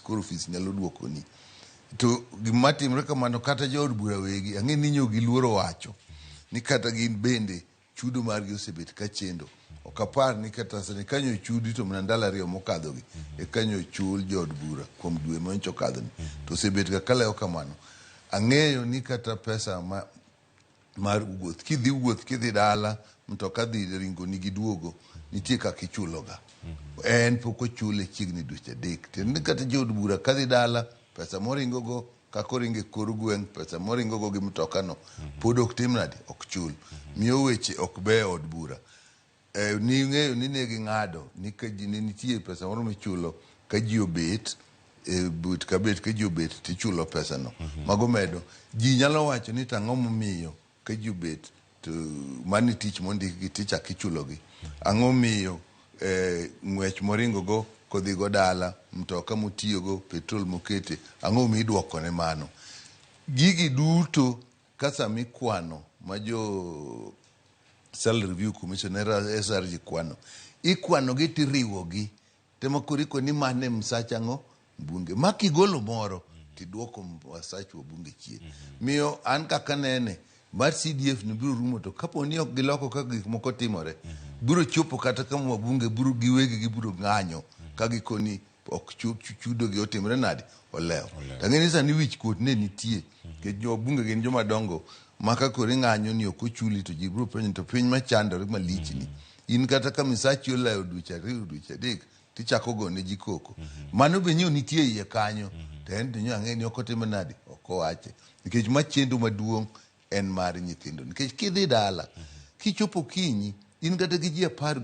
koro ofis nyalo duokoni. To gima timre kamano kata jood bura wegi ang'e ni nyo giluoro wacho ni kata gin bende chudo margi osebet ka chendo. Ok apar ni kata sani kanyo chudi to mana ndalo ariyo mokadhogi e kanyo chul jood bura kuom dwe manyocha okadhoni. To osebet ga kalewo kamano. Ang'eyo ni kata pesa ma mar wuoth kidhi wuoth kidhi dala mtoka dhi ringoni gi duogo nitie kaka ichuloga. En pok ochule chiegni dweche adek. Tiende ni kata jood bura kadhi dala pesa moringogo kaka oringo e kor gweng' pesa moringogo gi mtokano pod ok tim nade ok chul. Miyo weche ok beyo e od bura. E, ning'eyo ni ne ging'ado ni ka ji ne nitie pesa moro michulo ka ji obet e but ka bet ka ji obet tichulo pesano. Mago medo. Ji nyalo wacho ni to ang'o momiyo ka ji obet to mano e tich mondikgi tichako ichulogi. Ang'o miyo eh, ng'wech moringogo kodhigo dala, mtoka motiyogo, petrol mokete, ang'o miduokone mano? Gigi duto ka sama ikwano ma jo Salary Review Commission SRG kwano, ikwanogi tiriwogi Tema koro iko ni mane msach ang'o mbunge ma kigolo moro tiduoko wasach wabunge chien. Miyo an kaka nene mar CDF ni biro rumo to kapo ni ok giloko kaka gik moko timore biro chopo kata kama wabunge biro giwegi gibiro ng'anyo ka gikoni ok chudo gi otimre nade olewo. To ang'e ni sani wich kuot ne nitie nikech jo wabunge gin joma dongo ma ka koro ing'anyo ni ok ochuli to ji biro penjo to piny machandore malich ni in kata ka misachi olewo dweche ariyo dweche adek tichako gone ji koko mano be nyo nitie iye kanyo to en to nyo ang'e ni ok otime nade ok owache nikech ma chendo maduong' en mar nyithindo nikech kidhi dala kichopo kinyi in kata gi ji apar ga